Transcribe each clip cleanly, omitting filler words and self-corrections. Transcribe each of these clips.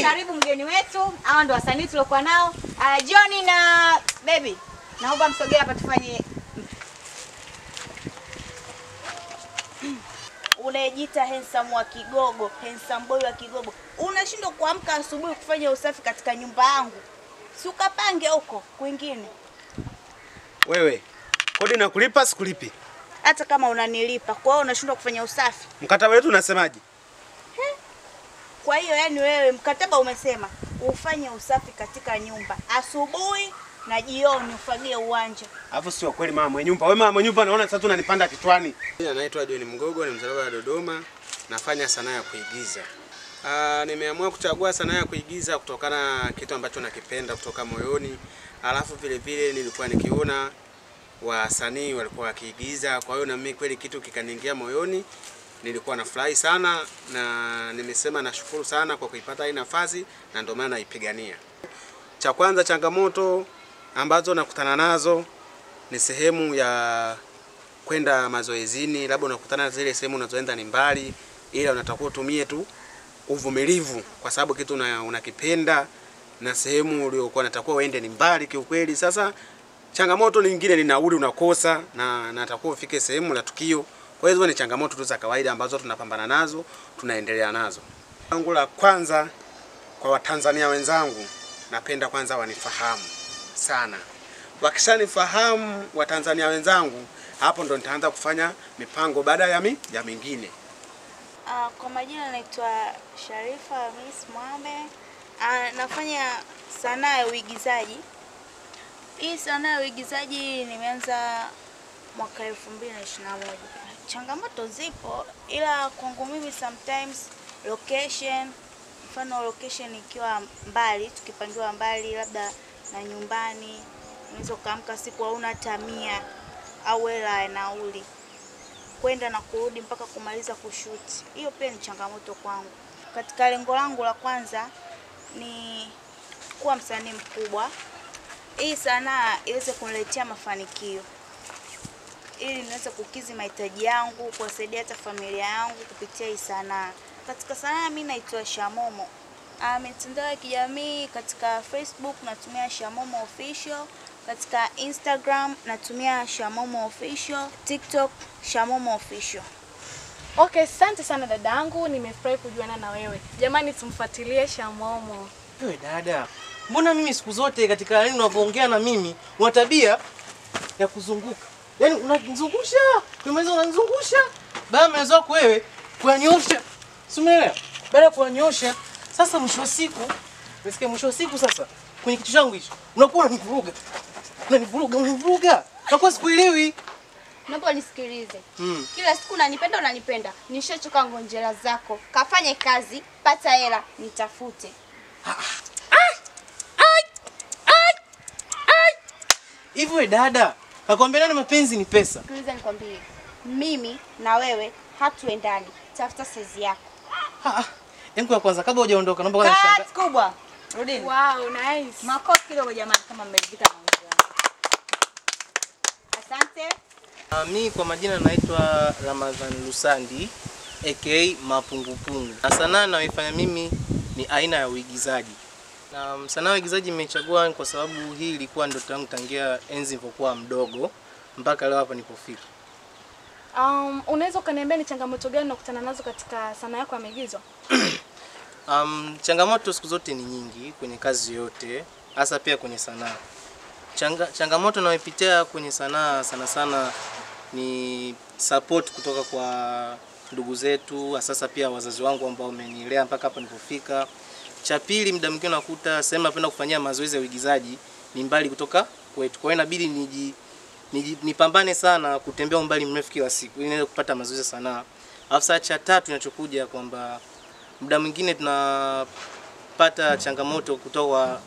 Karibu mgeni wetu. Hawa ndo wasanii tuliokuwa nao. Johnny na Baby, naomba msogee hapa tufanye. Unajiita handsome wa Kigogo, handsome boy wa Kigogo. Unashindwa kuamka asubuhi kufanya usafi katika nyumba yangu. Si ukapange huko kwingine. Wewe, kodi nakulipa sikulipi? Hata kama unanilipa, kwa hiyo unashindwa kufanya usafi. Mkataba wetu unasemaje? Kwa hiyo yani wewe mkataba umesema ufanye usafi katika nyumba asubuhi na jioni, ufagie uwanja. Alafu sio kweli mama mwenye nyumba. Wewe mama mwenye nyumba naona sasa unanipanda kichwani. Mimi naitwa John Mgogo, ni mzaliwa wa Dodoma, nafanya sanaa ya kuigiza. Nimeamua kuchagua sanaa ya kuigiza kutokana na kitu ambacho nakipenda kutoka moyoni. Alafu vile vile nilikuwa nikiona wasanii walikuwa wakiigiza, kwa hiyo na mimi kweli kitu kikaniingia moyoni. Nilikuwa nafurahi sana na nimesema nashukuru sana kwa kuipata hii nafasi, na ndio maana naipigania. Cha kwanza, changamoto ambazo nakutana nazo ni sehemu ya kwenda mazoezini, labda unakutana zile sehemu unazoenda ni mbali, ila unatakiwa utumie tu uvumilivu kwa sababu kitu unakipenda na sehemu uliyokuwa unatakiwa uende ni mbali kiukweli. Sasa changamoto nyingine ni nauli unakosa na natakiwa ufike sehemu la tukio. Kwa hizo ni changamoto tu za kawaida ambazo tunapambana nazo, tunaendelea nazo. Langu la kwanza kwa Watanzania wenzangu, napenda kwanza wanifahamu sana. Wakishanifahamu Watanzania wenzangu, hapo ndo nitaanza kufanya mipango baada ya ya mingine. Kwa majina naitwa Sharifa Miss Mwame. Nafanya sanaa ya uigizaji. Hii sanaa ya uigizaji nimeanza mwaka 2021. Changamoto zipo, ila kwangu mimi sometimes location, mfano location ikiwa mbali, tukipangiwa mbali labda na nyumbani, unaweza kuamka siku hauna hata 100 au hela ya nauli kwenda na kurudi mpaka kumaliza kushoot. Hiyo pia ni changamoto kwangu. Katika lengo langu la kwanza ni kuwa msanii mkubwa. Hii sanaa iweze kuniletea mafanikio, ili niweze kukidhi mahitaji yangu, kuwasaidia hata familia yangu kupitia hii sanaa. Katika sanaa mimi naitwa Shamomo. Mitandao ya kijamii, katika Facebook natumia Shamomo Official, katika Instagram natumia Shamomo Official, TikTok Shamomo Official. Okay, asante sana dadangu, nimefurahi kujuana na wewe. Jamani, tumfuatilie Shamomo. Wewe dada, mbona mimi siku zote katika nini unavyoongea na mimi una tabia ya kuzunguka? Yaani unanizungusha, ukimaliza unanizungusha. Baada ya wako wewe kuyanyosha. Si umeelewa? Baada ya kuyanyosha, sasa mwisho wa siku, unasikia mwisho wa siku sasa kwenye kitu changu hicho unakuwa unanivuruga. Unanivuruga, unanivuruga. Nakuwa sikuelewi. Naomba unisikilize. Kila siku unanipenda unanipenda. Nishachoka ngonjera zako. Kafanye kazi, pata hela, nitafute. Hivi wewe dada, nakwambia nani mapenzi ni pesa? Sikiliza nikwambie. Mimi na wewe hatuendani. Tafuta size yako. Yangu ya kwanza kabla hujaondoka naomba kwanza nishangae. Cut kubwa. Rudini. Wow, nice. Makofi kidogo jamani kama mmeridhika na mambo. Asante. Mimi kwa majina naitwa Ramadhan Lusandi aka Mapungupungu. Na sanaa nayoifanya mimi ni aina ya uigizaji. Na sanaa ya uigizaji nimechagua kwa sababu hii ilikuwa ndoto yangu tangia enzi nilipokuwa mdogo mpaka leo hapa nilipofika. Unaweza ukaniambia ni changamoto gani unakutana nazo katika sanaa yako ya maigizo? Changamoto siku zote ni nyingi kwenye kazi yote, hasa pia kwenye sanaa. Changamoto nayopitia kwenye sanaa sana sana ni support kutoka kwa ndugu zetu, hasa pia wazazi wangu ambao wamenilea mpaka hapa nilipofika. Cha pili, muda mwingine unakuta sehemu napenda kufanyia mazoezi ya uigizaji ni mbali kutoka kwetu. Kwa hiyo inabidi nipambane sana kutembea umbali mrefu kila siku ili niweze kupata mazoezi ya sanaa. Alafu cha tatu kinachokuja kwamba muda mwingine tunapata changamoto kutoka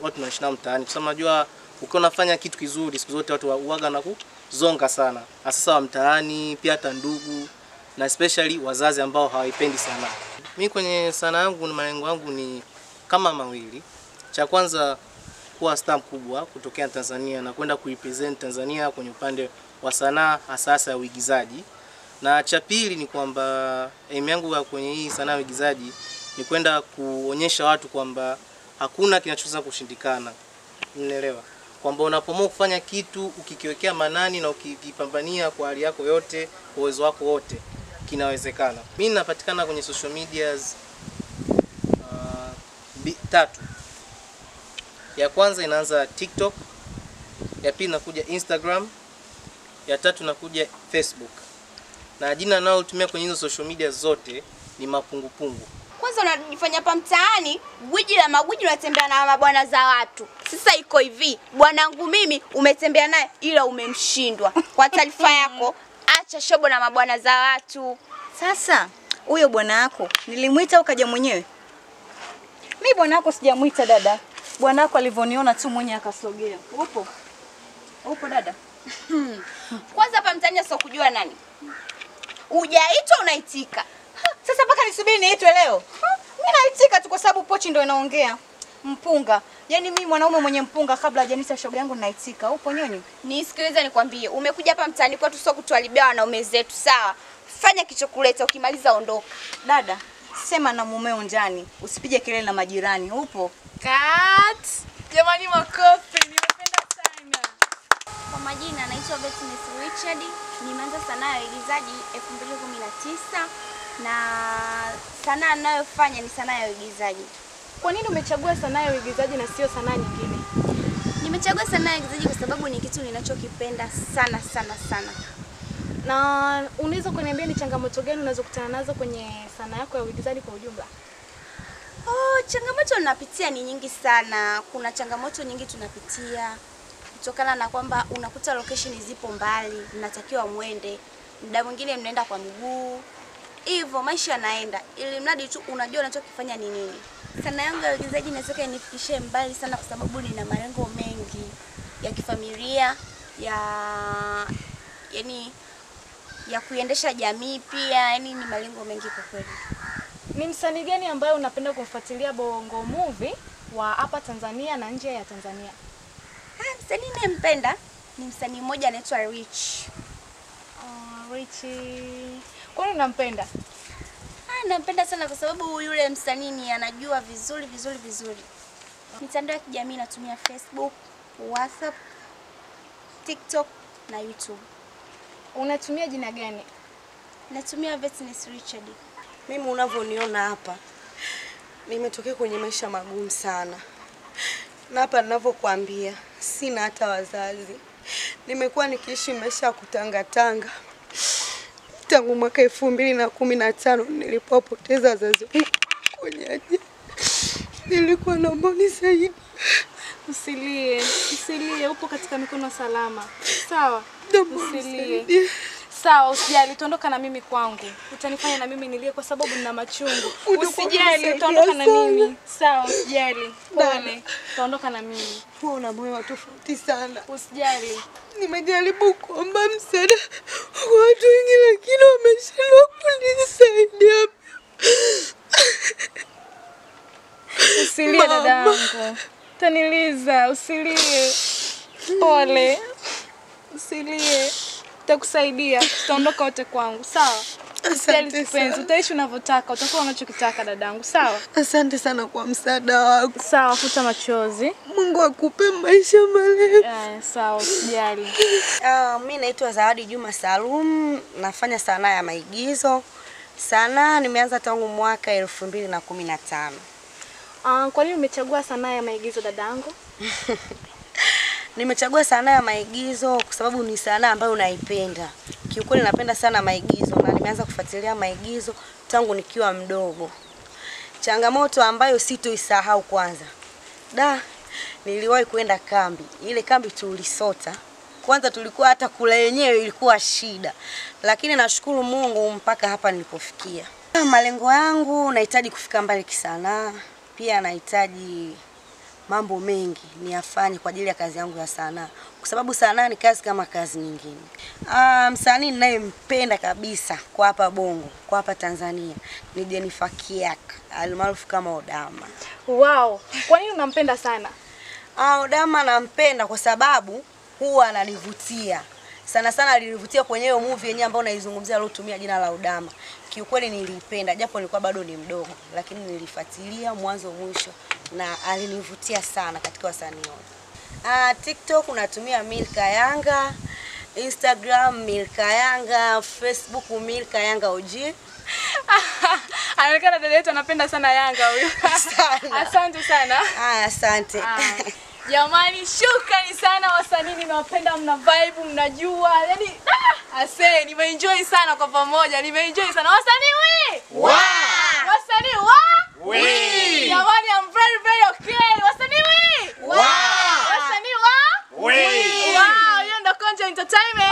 watu tunaishi nao mtaani. Kwa sababu unajua ukiwa unafanya kitu kizuri siku zote watu huaga na kuzonga sana. Hasa wa mtaani, pia hata ndugu na especially wazazi ambao hawaipendi sanaa. Mimi kwenye sanaa yangu na malengo yangu ni kama mawili. Cha kwanza kuwa star mkubwa kutokea Tanzania na kwenda kuipresent Tanzania kwenye upande wa sanaa hasa ya uigizaji. Na cha pili ni kwamba aim yangu ya kwenye hii sanaa ya uigizaji Ni kwenda kuonyesha watu kwamba hakuna kinachoweza kushindikana. Unaelewa? Kwamba unapoamua kufanya kitu ukikiwekea manani na ukikipambania kwa hali yako yote, kwa uwezo wako wote, kinawezekana. Mimi napatikana kwenye social medias tatu. Ya kwanza inaanza TikTok, ya pili inakuja Instagram, ya tatu inakuja Facebook. Na jina ninalotumia kwenye hizo social media zote ni Mapungupungu. Kwanza unajifanya hapa mtaani gwiji la magwiji, unatembea na mabwana za watu. Sasa iko hivi, bwanangu mimi umetembea naye ila umemshindwa. Kwa taarifa yako, acha shobo na mabwana za watu. Sasa huyo bwana wako nilimuita ukaja mwenyewe? Mimi bwana wako sijamuita dada. Bwana wako alivoniona tu mwenye akasogea. Upo? Upo dada? Kwanza hapa mtaani sio kujua nani. Hujaitwa unaitika. Sasa mpaka nisubiri niitwe leo? Mimi naitika tu kwa sababu pochi ndio inaongea. Mpunga. Yaani mimi mwanaume mwenye mpunga kabla hajanisa shoga yangu naitika. Upo nyonyi? Nisikilize nikwambie, umekuja hapa mtaani kwetu sio kutuharibia wanaume zetu, sawa? Fanya kichokuleta, ukimaliza ondoka. Dada, sema na mumeo ndani, usipige kelele na majirani. Upo? Cut. Jamani makofi, nimependa sana. Kwa majina naitwa Betness Richard, nimeanza sanaa ya uigizaji 2019 na sanaa ninayofanya ni sanaa ya uigizaji. Kwa nini umechagua sanaa ya uigizaji na sio sanaa nyingine? Nimechagua sanaa ya uigizaji kwa sababu ni kitu ninachokipenda sana sana sana. Na unaweza kuniambia ni changamoto gani unazokutana nazo kwenye sanaa yako ya uigizaji kwa ujumla? Oh, changamoto ninapitia ni nyingi sana. Kuna changamoto nyingi tunapitia kutokana na kwamba unakuta location zipo mbali, mnatakiwa muende. Muda mwingine mnaenda kwa mguu. Hivyo maisha yanaenda, ili mradi tu unajua unachokifanya ni nini. Sanaa yangu ya uigizaji nataka inifikishe mbali sana kwa sababu nina malengo mengi ya kifamilia, ya yani ya kuiendesha jamii pia, yani ni malengo mengi kwa kweli. Ni msanii gani ambaye unapenda kumfuatilia Bongo Movie wa hapa Tanzania na nje ya Tanzania? Msanii ninayempenda ni msanii mmoja anaitwa Rich. Rich. Kwa nini unampenda? Nampenda sana kwa sababu yule msanii ni anajua vizuri vizuri vizuri. Mitandao ya kijamii natumia Facebook, WhatsApp, TikTok na YouTube. Unatumia jina gani? Natumia Betness Richard. Mimi unavyoniona hapa, nimetokea kwenye maisha magumu sana. Na hapa ninavyokuambia, sina hata wazazi. Nimekuwa nikiishi maisha ya kutangatanga tangu mwaka 2015 nilipopoteza wazazi kwenye ajali. Nilikuwa naomba unisaidie. Usilie, usilie, upo katika mikono salama. Sawa? Usilie. Sawa, usijali, utaondoka na mimi kwangu. Utanifanya na mimi nilie kwa sababu nina machungu. Usijali, utaondoka na mimi. Sawa, usijali. Pole, utaondoka na mimi. Wewe una moyo wa tofauti sana. Usijali. Nimejaribu kuomba msaada kwa watu wengi lakini wameshindwa kunisaidia. Usilie dadangu. Utaniliza, usilie. Pole. Usilie. Nitakusaidia. Tutaondoka wote kwangu. Sawa? Asante sana. Utaishi unavyotaka, utakuwa unachokitaka dadangu. Sawa? Asante sana kwa msaada wako. Sawa, futa machozi. Mungu akupe maisha marefu. Sawa, usijali. Mimi naitwa Zawadi Juma Salum, nafanya sanaa ya maigizo. Sanaa nimeanza tangu mwaka 2015. Kwa nini umechagua sanaa ya maigizo dadangu? Nimechagua sanaa ya maigizo kwa sababu ni sanaa ambayo naipenda. Kiukweli napenda sana maigizo na nimeanza kufuatilia maigizo tangu nikiwa mdogo. Changamoto ambayo sitoisahau kwanza. Niliwahi kwenda kambi. Ile kambi tulisota. Kwanza tulikuwa hata kula yenyewe ilikuwa shida. Lakini nashukuru Mungu mpaka hapa nilipofikia. Malengo yangu nahitaji kufika mbali kisanaa. Pia nahitaji mambo mengi niyafanye kwa ajili ya kazi yangu ya sanaa, kwa sababu sanaa ni kazi kama kazi nyingine. Msanii ninayempenda kabisa kwa hapa Bongo, kwa hapa Tanzania ni Jennifer Kiak, almaarufu kama Odama. Wow, kwa nini unampenda sana? Odama nampenda kwa sababu huwa ananivutia. Sana sana alinivutia kwenye hiyo movie yenyewe ambayo naizungumzia aliyotumia jina la Odama. Kiukweli niliipenda japo nilikuwa bado ni mdogo, lakini nilifuatilia mwanzo mwisho na alinivutia sana katika wasanii wote. TikTok unatumia Milka Yanga, Instagram Milka Yanga, Facebook Milka Yanga OG. Anaonekana dada yetu anapenda sana Yanga huyu. Sana. Asante sana. Aya, asante. Jamani, shukrani sana wasanii, ninawapenda, mna vibe, mnajua. Yaani ase, nimeenjoy sana kwa pamoja, nimeenjoy sana. Wasanii we! Wa! Wasanii wa! We! Jamani, I'm very very okay. Wasanii we! Wa! Wasanii wa! We! Wow, hiyo ndo Konja Entertainment.